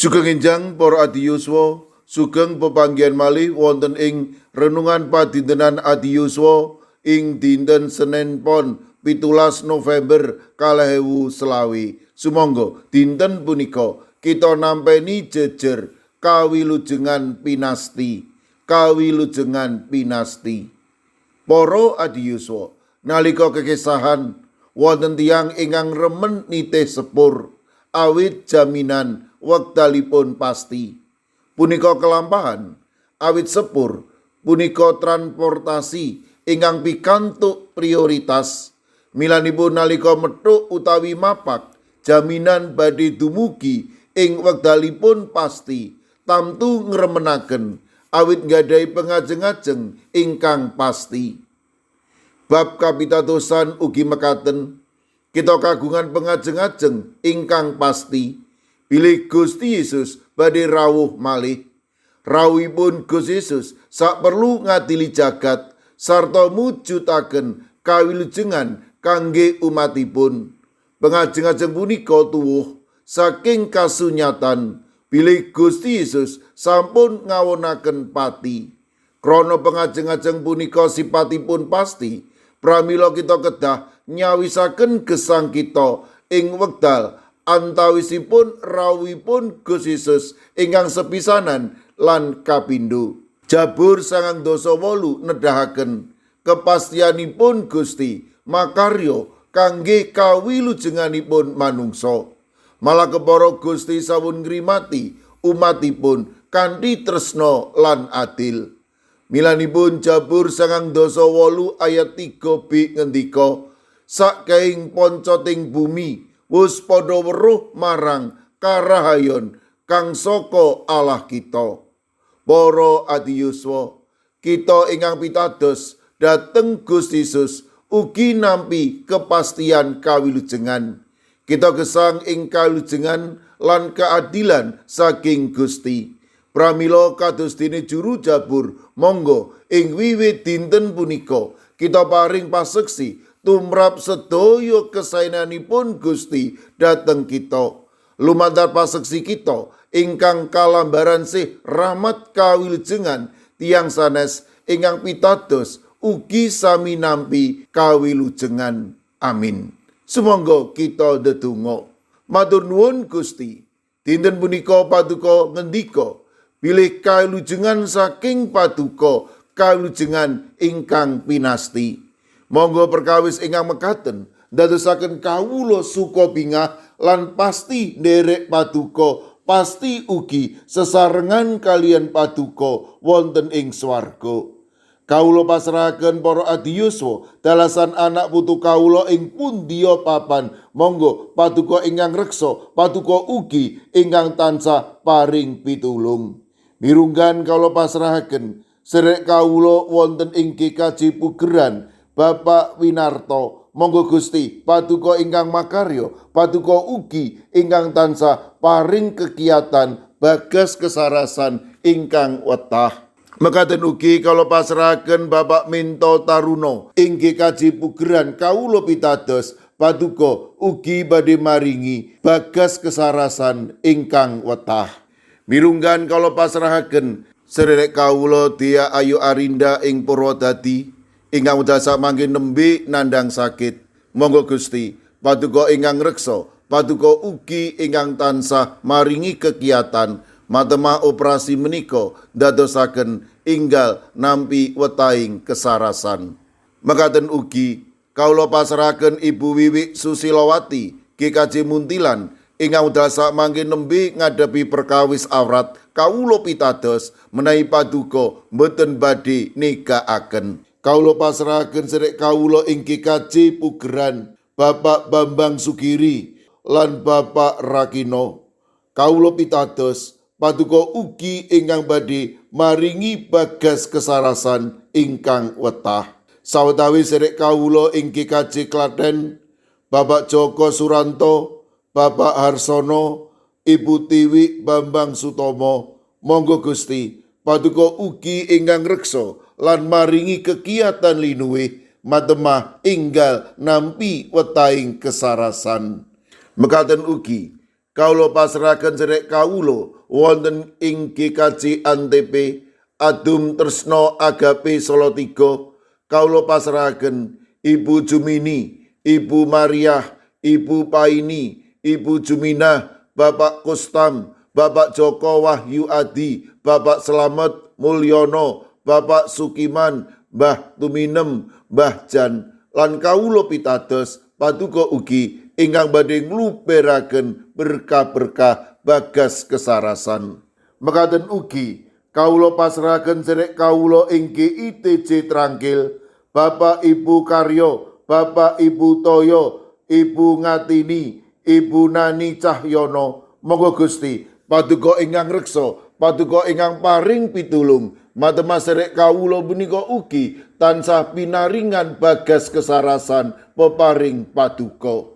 Sugeng enjang para adiyuswa, sugeng pepanggihan malih wonten ing renungan padintenan adiyuswa ing dinten Senin Pon 17 November 2025. Sumangga dinten punika kita nampeni jejer kawilujengan pinasti, kawilujengan pinasti. Para adiyuswa, nalika kekesahan wonten tiyang ingkang remen nitih sepur awit jaminan wekdalipun pasti. Punika kelampahan awit sepur punika transportasi ingkang pikantuk prioritas. Milanipun nalika methuk utawi mapak jaminan badhe dumugi ing wekdalipun pasti tamtu ngremenaken awit nggadahi pengajeng-ajeng ingkang pasti. Bab kapitadosan ugi mekaten, kita kagungan pengajeng-ajeng ingkang pasti bilih Gusti Yesus badhe rawuh malih. Rawuhipun Gusti Yesus sak perlu ngadili jagat sarta mujudaken kawilujengan kangge umatipun. Pengajeng-ajeng punika tuwuh saking kasunyatan bilih Gusti Yesus sampun ngawonaken pati. Krana pengajeng-ajeng punika sipatipun pasti, pramila kita kedah nyawisaken gesang kita ing wekdal antawisipun rawuhipun Gusti Yesus ingkang sepisanan lan kapindho. Jabur 98 nedahaken kepastianipun Gusti makarya kangge kawilujenganipun manungsa. Malah kepara Gusti sampun ngrimati umatipun kanthi tresna lan adil. Milanipun Jabur 98 ayat 3b ngendika, "Sakeing poncoting bumi wus padha weruh marang karahayon kang saka Allah kita." Para adiyuswa, kita ingkang pitados dhateng Gusti Yesus ugi nampi kepastian kawilujengan. Kita gesang ing kawilujengan lan keadilan saking Gusti. Pramila kados dene juru jabur, monggo ing wiwit dinten punika kita paring paseksi tumrap sedaya kesaenanipun Gusti dhateng kita. Lumantar paseksi kita ingkang kalambaran sih rahmat kawilujengan, tiyang sanes ingkang pitados ugi sami nampi kawilujengan. Amin. Sumangga kita ndedonga. Matur nuwun, Gusti. Dinten punika paduka ngendika bilih kawilujengan saking paduka kawilujengan ingkang pinasti. Monggo perkawis ingkang mekaten ndadosaken kawula suka bingah lan pasti nderek paduka, pasti ugi sesarengan kaliyan paduka wonten ing swarga. Kawula pasrahaken para adiyuswa dalasan anak putu kawula ing pundiya papan. Monggo paduka ingkang reksa, paduka ugi ingkang tansah paring pitulung. Mirunggan kawula pasrahaken sedherek kawula wonten ing GKJ Pugeran, Bapak Winarto. Monggo Gusti paduka ingkang makarya, paduka ugi ingkang tansah paring kekiatan bagas kesarasan ingkang wetah. Mekaten ugi kawula pasrahaken Bapak Minto Taruno ing GKJ Pugeran, kawula pitados paduka ugi badhe maringi bagas kesarasan ingkang wetah. Mirunggan kawula pasrahaken sedherek kawula Dia Ayu Arinda ing Purwodadi ingkang wekdal samangke nembe nandang sakit. Monggo Gusti paduka ingkang reksa, paduka ugi ingkang tansah maringi kekiatan matemah operasi menika ndadosaken enggal nampi wetahing kesarasan. Mekaten ugi kawula pasrahaken Ibu Wiwik Susilowati GKJ Muntilan ingkang wekdal samangke nembe ngadepi perkawis awrat, kawula pitados menawi paduka mboten badhe negakaken. Kawula pasrahaken sedherek kawula ing GKJ Pugeran, Bapak Bambang Sugiri lan Bapak Rakino. Kawula pitados paduka ugi ingkang badhe maringi bagas kesarasan ingkang wetah. Sawetawis sedherek kawula ing GKJ Klaten, Bapak Joko Suranto, Bapak Harsono, Ibu Tiwi Bambang Sutomo, monggo Gusti paduka ugi ingkang reksa lan maringi kekiatan linuwih matemah enggal nampi wetahing kesarasan. Mekaten ugi Kawula pasrahaken sedherek kawula wonten ing GKJ Antp Adum Tresno Agape Solo 3. Kawula pasrahaken Ibu Jumini, Ibu Mariah, Ibu Paini, Ibu Juminah, Bapak Kustam, Bapak Joko Wahyu Adi, Bapak Slamet Mulyono, Bapak Sukiman, Mbah Tuminem, Mbah Jan, lan kawula pitados paduka ugi ingkang badhe ngluberaken berkah-berkah bagas kesarasan. Mekaten ugi kawula pasrahaken sedherek kawula ing GITJ Trangkil, Bapak Ibu Karyo, Bapak Ibu Toyo, Ibu Ngatini, Ibu Nani Cahyono. Monggo Gusti, paduka ingkang reksa, paduka ingkang paring pitulung, matemah sedherek kawula punika ugi tansah pinaringan bagas kesarasan peparing paduka.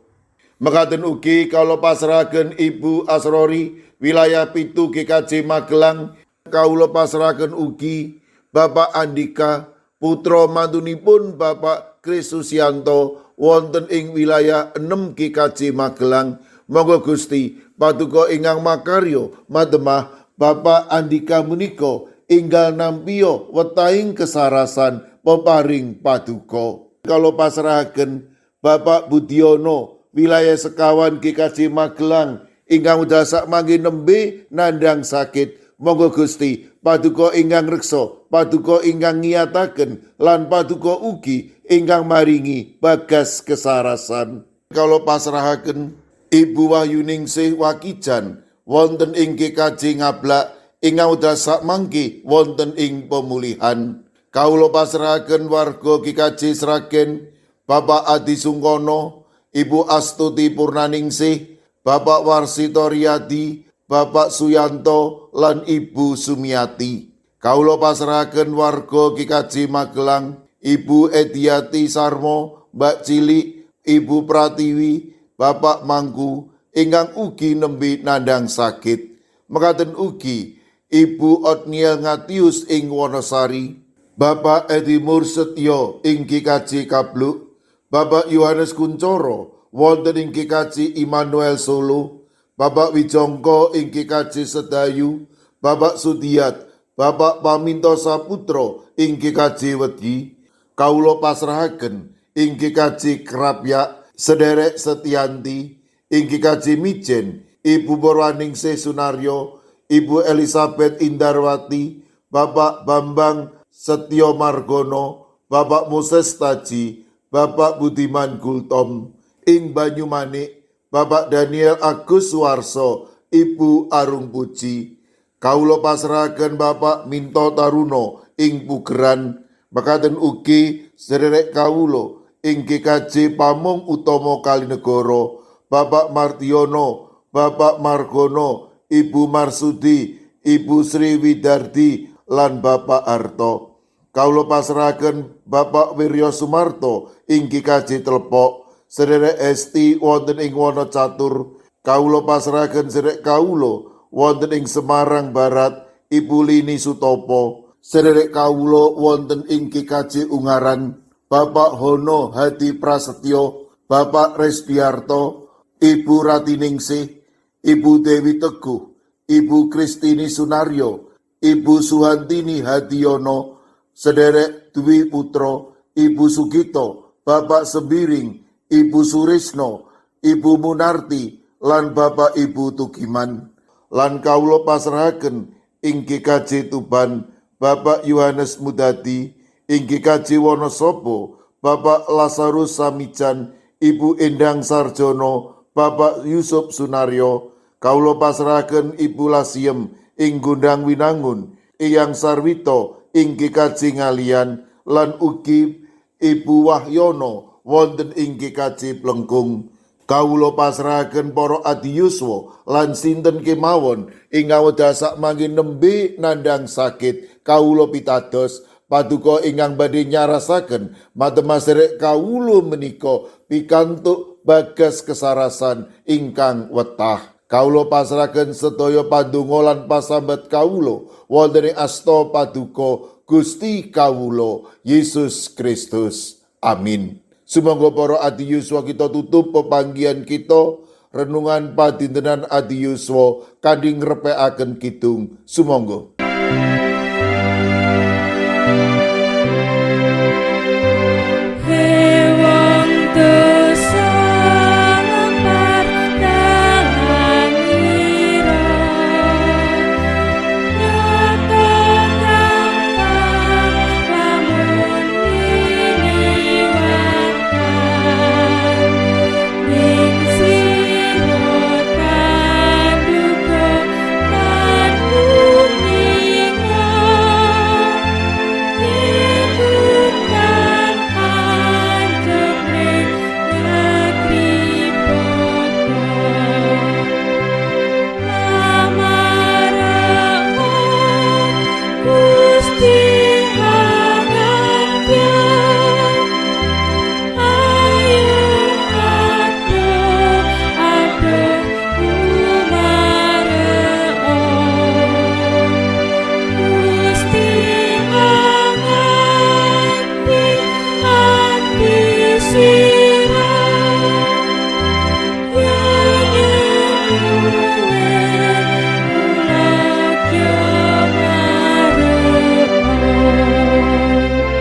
Mekaten ugi kawula pasrahaken Ibu Asrori wilayah 7 GKJ Magelang. Kawula pasrahaken ugi Bapak Andika putra mantunipun Bapak Krisusianto wonten ing wilayah 6 GKJ Magelang. Monggo Gusti, paduka ingkang makarya matemah Bapak Andika menika enggal nampiya wetahing kesarasan peparing paduka. Kawula pasrahaken Bapak Budiono wilayah sekawan GKJ Magelang ingkang wekdal sakmangke nembe nandang sakit. Monggo Gusti, paduka ingkang reksa, paduka ingkang ngiyataken, lan paduka ugi ingkang maringi bagas kesarasan. Kawula pasrahaken Ibu Wahyuningsih Wakijan wonten ing GKJ Ngablak ingkang wekdal sakmangke wonten ing pemulihan. Kawula pasrahaken warga GKJ Sragen, Bapak Adi Sungkono, Ibu Astuti Purnaningsih, Bapak Warsito Riyadi, Bapak Suyanto, lan Ibu Sumiati. Kawula pasrahaken warga GKJ Magelang, Ibu Ediati Sarmo, Mbak Cilik, Ibu Pratiwi, Bapak Mangku, ingkang ugi nembe nandang sakit. Mekaten ugi Ibu Otniel Ngatius ing Wonosari, Bapak Edi Mursetyo ing GKJ Kabluk, Bapak Yohanes Kuncoro wonten ing GKJ Immanuel Solo, Bapak Wijongko ing GKJ Sedayu, Bapak Sudiat, Bapak Paminto Saputro ing GKJ Wedi. Kawula pasrahaken ing GKJ Krapyak sederek Setianti, ing GKJ Mijen, Ibu Purwaningsih Sunaryo, Ibu Elizabeth Indarwati, Bapak Bambang Setyo Margono, Bapak Moses Taji, Bapak Budiman Gultom, ing Banyumanik, Bapak Daniel Agus Suwarso, Ibu Arung Puji. Kawula pasrahaken Bapak Minto Taruno ing Pugeran, mekaten ugi sederek kawula ing GKJ Pamong Utomo Kalinegoro, Bapak Martiono, Bapak Margono, Ibu Marsudi, Ibu Sri Widardi, lan Bapak Arto. Kawula pasrahaken Bapak Wiryo Sumarto ing GKJ Telepok, sederek Esti wonten ing Wonocatur. Kawula pasrahaken sederek kawula wonten ing Semarang Barat, Ibu Lini Sutopo, sederek kawula wonten ing GKJ Ungaran, Bapak Hono Hadi Prasetyo, Bapak Resbiarto, Ibu Ratiningsih, Ibu Dewi Teguh, Ibu Kristini Sunaryo, Ibu Suhantini Hadiono, sederek Dwi Putro, Ibu Sugito, Bapak Sembiring, Ibu Surisno, Ibu Munarti, lan Bapak Ibu Tugiman. Lan kawula pasrahaken ing GKJ Tuban, Bapak Yohanes Mudadi, ing GKJ Wonosobo, Bapak Lazarus Samijan, Ibu Endang Sarjono, Bapak Yusuf Sunaryo. Kawula pasrahaken Ibu Lasiem ing Gondang Winangun, Eyang Sarwito ing GKJ Ngalian, lan ugi Ibu Wahyono wonten ing GKJ Plengkung. Kawula pasrahaken para adiyuswa lan sinten kemawon ingkang wekdal sakmangke nembe nandang sakit. Kawula pitados paduka ingkang badhe nyarasaken matemah sederek kawula menika pikantuk bagas kesarasan ingkang wetah. Kawula pasrahaken sedaya pandonga lan pasambat kawula wonten ing asta paduka Gusti kawula Yesus Kristus. Amin. Sumangga para adiyuswa kita tutup pepanggihan kita. Renungan padintenan adi yuswa kanthi ngrepekaken kidung. Sumangga.